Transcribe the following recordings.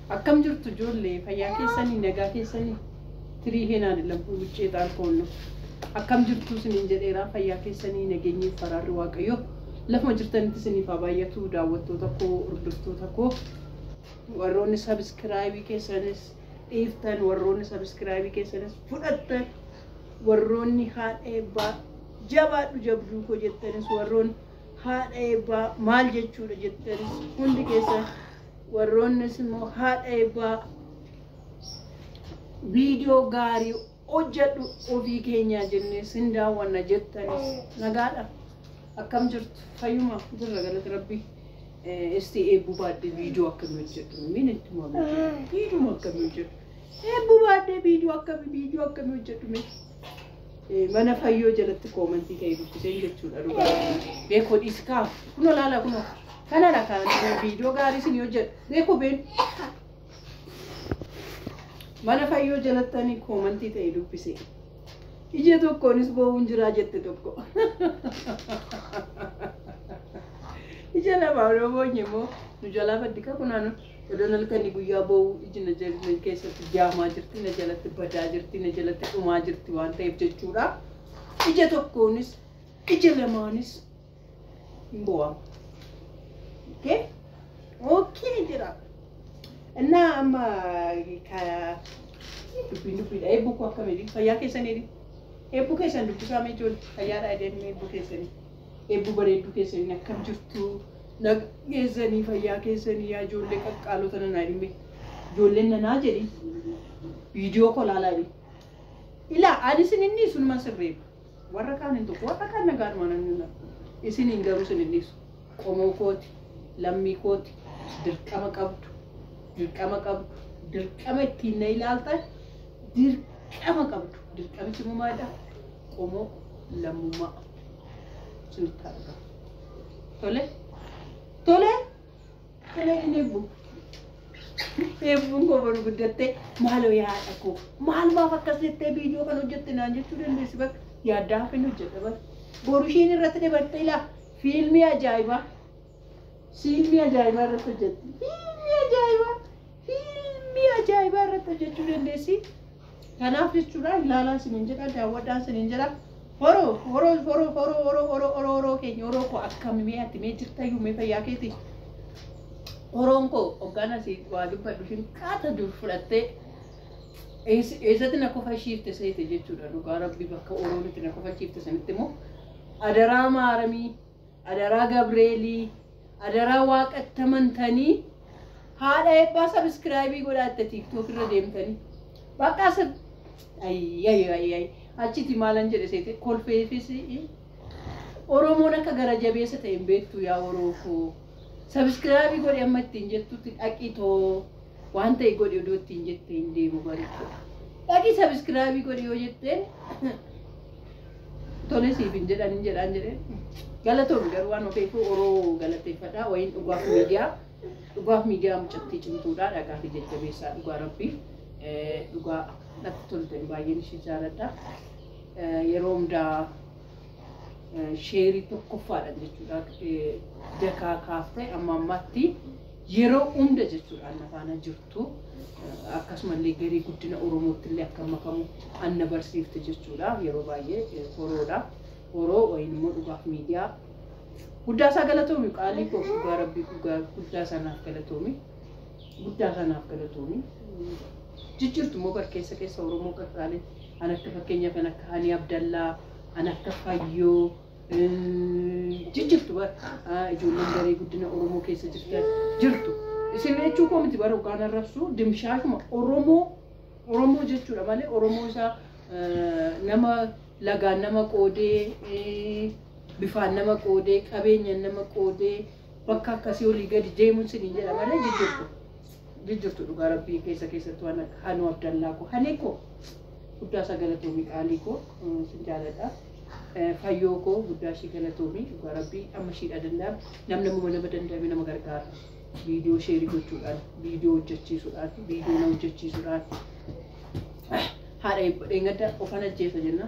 Akkam jirtu ijoollee, fayyaa keessanii, nagaa keessanii? Tirii heenaan lammuu wuccee xaalkoonnu. Akkam jirtu isiniin jedheera, fayyaa keessanii, nageenyi faraarri Waaqayyo lafuma jirtanitti isiniif haa baay'atu. Daawwattoota koo, hordoftoota koo, warroonni sabiskiraayibii keessanis dhiiftan, warroonni sabiskiraayibii keessanis fudhattan, warroonni haadha eebbaa jabaadhu jabduu koo jettanis, warroonni haadha eebbaa maal jechuudha jettanis hundi keessan, warroonnis immoo haadha eebbaa viidiyoo gaarii hojjedhu ofii keenyaa jennee sin daawwanna jettanis, nagaadha. Akkam jirtu? Fayyuma jirra, galata Rabbii. Isti eebbuu baadhee viidiyoo akkamii hojjedhu? Min ittuma viidiyoo akkamii hojjedhu? Eebbuu baadhee viidiyoo akkamii, viidiyoo akkamii hojjedhu mee? Mana fayyoo jalatti koomantii ta'e dubbiseen jechuudha dhugaa. Beekoo dhiiskaa, kunoo laala, kunoo kanadha kan viidiyoo gaarii isin hojjedhu. Beekoo been mana fayyoo jalattanii koomantii ta'e dubbise. Ija tokkoonis boo'uun jiraa jette tokko. Ija lamaan yoo boonye immoo nu jalaa baddi ka kunaanu odoon halkanii guyyaa boo'uu iji na jala keessatti jaamaa jirti, na jalatti badaa jirti, na jalatti dhumaa jirti waan ta'eef jechuudha. Ija tokkoonis ija lamaanis hin boo'amu. Okay? Okay jira. Innaa amma ka dubbiin dubbiidha. Eebbuu koo akkamii fayyaa keessanii? Eebbuu keessan dubbisaa mee ijoollee, fayyaadha jedhanii eebbuu keessanii. Eebbuu bareedduu keessanii, akkam jirtu? Nagaa keessanii, fayyaa keessanii yaa ijoollee qaqqaalota nanaa dhimme. Ijoolleen nanaa jedhi. Viidiyoo koo laalaa jedhi. Ilaa, ani isin inni sunuma sirreeba. Warra kaan hin tokko, warra kaan nagaadhuma namni isiniin garuu isin hin dhiisu. Qomoo kooti, lammii kooti, dirqama qabdu, dirqama qabdu, dirqama ittiin na ilaaltan dirqama qabdu. Dirqamichi immoo maalidha? Qomoo lammummaa isinitti haa dhagahamu. Tole? Tole? Tole hin eebbu. Eebbuun koo boru guddattee maaloo yaa haadha koo maalumaaf akkas jettee viidiyoo kan hojjette naan jechuu dandeessi bakka yaaddaa hafin hojjedha bara. Boru ishiin irratti dabartee ilaa fiilmii ajaa'ibaa. Fiilmii ajaa'ibaa irratti hojjetti. Fiilmii ajaa'ibaa. Fiilmii ajaa'ibaa irratti hojjechuu dandeessi. Kanaaf jechuudha ilaalaa isiniin jedha, daawwadhaa isiniin jedha. Horoo horoo horoo horoo horoo horoo horoo horoo keenya, horoo koo, akkami mee ati mee jirtayyuu, mee fayyaa keeti? Horoon koo hoggaan asii waa dubbadhu ishiin qaata dur fudhattee eessatti na kofashiifte seete jechuudha. Dhugaa Rabbi, bakka horoon itti na kofashiifte sanitti immoo adaraa maaramii, adaraa Gabreelii, adaraa waaqatti amantanii haadha eebbaa sabiskiraayibii godhaatte TikTok irra deemtanii. Bakka asir ayyay achiti maalan jedhe seete, kolfeefis Oromoon akka gara jabeessa ta'e hin beektu yaa Oroo koo. Sabiskiraayibii godhi amma ittiin jettutti dhaqi too waan ta'e godhi odoo ittiin jette hin deemu bari. Dhaqi sabiskiraayibii godhi yoo jetteen tole siif hin jedhan hin jedhaan jedheen. Galatoomi garuu waan ofeefuu Oroo galateeffadhaa wayiin dhugaaf miidiyaa. Dhugaaf miidiyaa mucattii cimtuudha, dhagaa fi jajjabeessaa, dhugaa Rabbii dhugaa natti tolte, baay'een ishee jaaladha. Yeroo hundaa sheerii tokkoffaadha jechuudha. Dakaa kaaftee amma ammaatti yeroo hunda jechuudha anna faana jirtu. Akkasumallee garee guddina Oromootti illee akka makamu anna barsiifte jechuudha. Yeroo baay'ee horoodha. Horoo wayiin immoo dhugaaf miidiyaa. Guddaa isaa galatoomi qaalii koo, dhugaa Rabbii, dhugaa guddaa sanaaf galatoomi. Guddaa sanaaf galatoomi. Jijjiirtu immoo bar keessa keessa Oromoo qaqqaalii an akka fakkeenyaaf an akka Hani Abdallaa, an akka Fayyoo jijjiirtu bar ijoolleen garee guddina Oromoo keessa jirtan jirtu. Isin jechuu koo miti bara hoggaan arrabsu, dimshaashuma Oromoo Oromoo jechuudha malee Oromoo isaa nama lagaan nama qoodee, bifaan nama qoodee, qabeenyaan nama qoodee bakka akkasii olii gadi deemuun siniin jedha malee jijjiirtu. Jijjiirtu dhugaa Rabbii keessa keessatti waan akka Hanuu Abdallaa koo, Hanee koo, guddaa isaa galatoomi qaalii koo, sin jaaladha. Fayyoo koo, guddaa ishii galatoomi, dhugaa Rabbii amma ishiidha danda'ame, namni ammuma nama danda'ame nama gargaara. Viidiyoo sheerii gochuudhaan, viidiyoo hojjechiisuudhaan, viidiyoo na hojjechiisuudhaan. Haadha eebba dheengadda ofan ajjeesa jenna.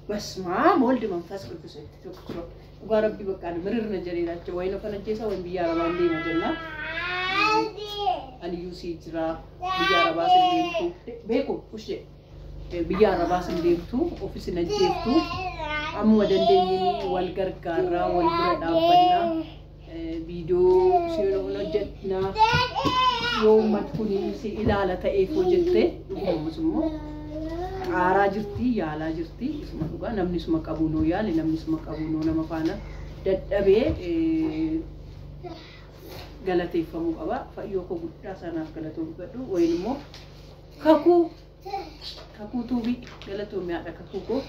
Basmaa Woldi Manfas Qidus itti tokko dhugaa Rabbii bakka ani mirirna jedheera jecha wayin ofan ajjeesa wayin biyya arabaan deema jenna. Aniyyuu sii jira biyya Arabaas hin deemtu beeku ushee biyya Arabaas hin deemtu ofis hin ajjeeftu ammuma dandeenyeen wal gargaarraa wal bira dhaabbannaa viidiyoo si hojjennaa yoo uummatni kun si ilaala ta'eef hojjette dhugumas immoo qaaraa jirti yaalaa jirti isuma dhugaa namni isuma qabu noo yaale namni isuma qabu noo nama faana dadhabee galateeffamuu qaba. Fayyoo koo guddaa sanaaf galatoomfadhu wayin immoo kakuu tuubii galatoomi haadha kakuu koo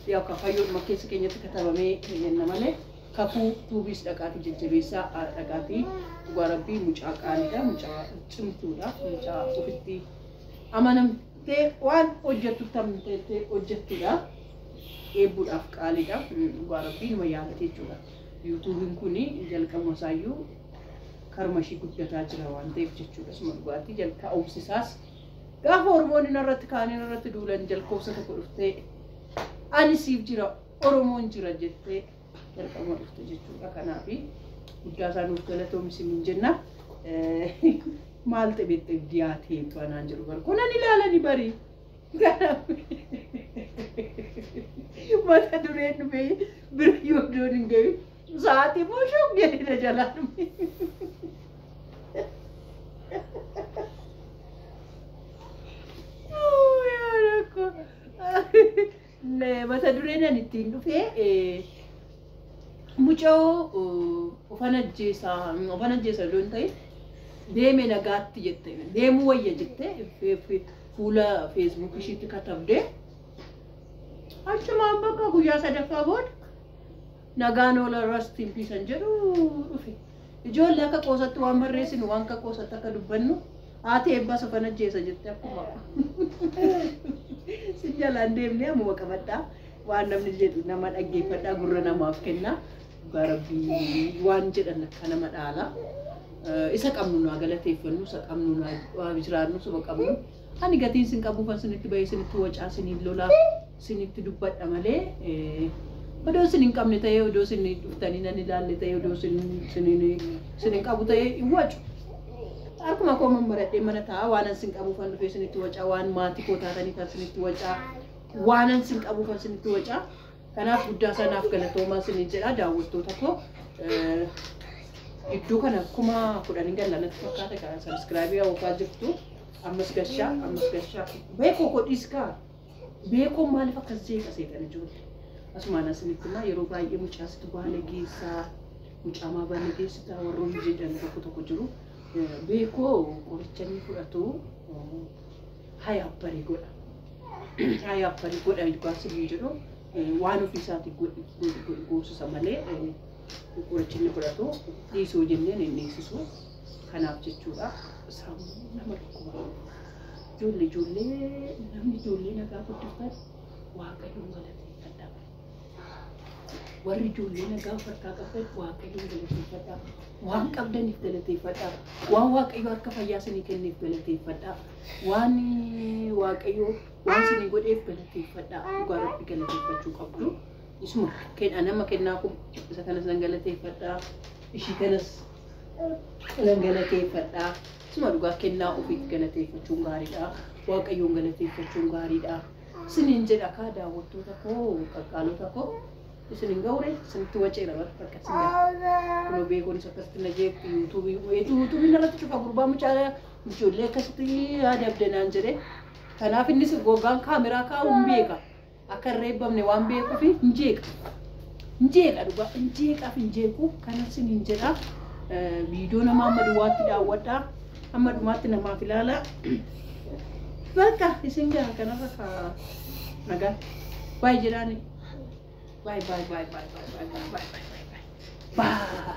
yaa akka fayyoodhuma keessa keenyatti katabamee jenna malee kakuu tuubiis dhaqaatii jajjabeessaa dhaqaatii dhugaa rabbii mucaa qaaliidha mucaa cimtuudha mucaa ofitti amanamtee waan hojjettu tamteettee hojjettudha eebbuudhaaf qaaliidha dhugaa rabbii numa yaalate jechuudha. Yuutuubiin kun jalqabuma isaayyuu karma ishii guddataa jira waan ta'eef jechuudha. Suma dhugaatii jalqabumsisaas gaafa Oromoon irratti kaaniin irratti duulan jalqabsa tokko dhuftee ani siif jira Oromoon jira jettee jalqabuma dhufte jechuudha. Kanaaf guddaa isaa nuuf galatoomsi hin jenna. Maal ta'e dhiyaatee banaan jedhu bara kunan ilaalani barii. Mata dureen dhufee bira yoo doon hin gahin sa'aatii immoo shoggee na jalaa dhume. Mata dureen ani ittiin dhufee mucoo ofan ajjeesaa loon ta'e deeme nagaatti jette deemuu wayya jette fuula feesbuuk ishiitti katabdee achumaan bakka guyyaa sadaffaa booda nagaan oola rastiin piisan jedhu dhufe. Ijoollee akka qoosatti waan barreessinu waan akka qoosatti akka dubbannu haati eebbaas ofan ajjeesa jette akkuma sin jalaan deemnee ammuma qabadhaa waan namni jedhu nama dhaggeeffadhaa gurra namaaf kennaa dhugaa rabbii waan jedhan akka nama dhaala. Isa qabnu naa galateeffannu isa qabnu naa jiraannu suma qabnu ani gatiin sin qabuufan sinitti bahee sinitti wacaa siniin lolaa sinitti dubbadha malee odoo sin hin qabne ta'ee odoo sin dhuftanii nan ilaalle ta'ee odoo sin hin qabu ta'ee hin wacu. Harkuma koo mammaradhee mana taa'a waanan sin qabuufan dhufee sinitti wacaa waan maatii koo taatanii kan sinitti wacaa waanan sin qabuufan sinitti wacaa. Kanaaf guddaa sanaaf galatoomaa sinin jedha daawwattoota koo. Iddoo kana 10,000 gallanatti fakkaata kan sabiskiraayibii hawwataa jirtu ammas gashaa beekoo koo dhiiskaa beekoo maaliif akkas jeeqa seetan ijoollee asumaan asinitti immoo yeroo baay'ee mucaasitu baala geessaa mucaamaa baala geessitaa warroonni jedhan tokko tokko jiru beekoo qoricha inni fudhatu hayaabbarii godha dhugaa sirrii jedhu waan ofiisaatii goosisa malee qorichi inni fudhatu dhiisuu jenneen hin dhiisisu. Kanaaf jechuudha sammuu nama dhukkuba. Ijoollee namni ijoollee nagaa guddiftan Waaqayyoon galateeffadhaa. Warri ijoollee nagaa harkaa qabdan Waaqayyoon galateeffadhaa. Waan qabdaniif galateeffadhaa. Waan Waaqayyo harka fayyaa isinii kenneef galateeffadhaa. Waan Waaqayyo waan isinii godheef galateeffadhaa. Dhugaa rabbi galateeffachuu qabdu. Isuma nama kennaa kun isa kanas nan galateeffadhaa. Ishii kanas nan galateeffadhaa. Isuma dhugaa kennaa ofiif galateeffachuun gaariidha. Waaqayyoon galateeffachuun gaariidha. Isiniin jedha kaa daawwattoota koo qaqqaalota koo isiniin ga'uure isinitti waceera bakka isin ga'a. Kunoo beekuunis akkasitti na jeeqxi yuutuubiin irratti cufa gurbaa mucaa ijoollee akkasitti adabdanaan jedhe. Kanaaf innis gogaan kaameraa kaa'u hin beeka. Akka hin reebbamne waan beekuuf hin jeeqa. Hin jeeqa dhugaa hin jeeqaaf hin jeequ kanas isiniin jedha. Viidiyoo nama amma duwwaatti daawwadhaa. Amma dhumaatti namaaf ilaalaa. Bakka isin gaha kanarra kaa nagaa. Baay'ee jedhaani. Bye bye bye bye bye bye bye bye bye bye. Bye.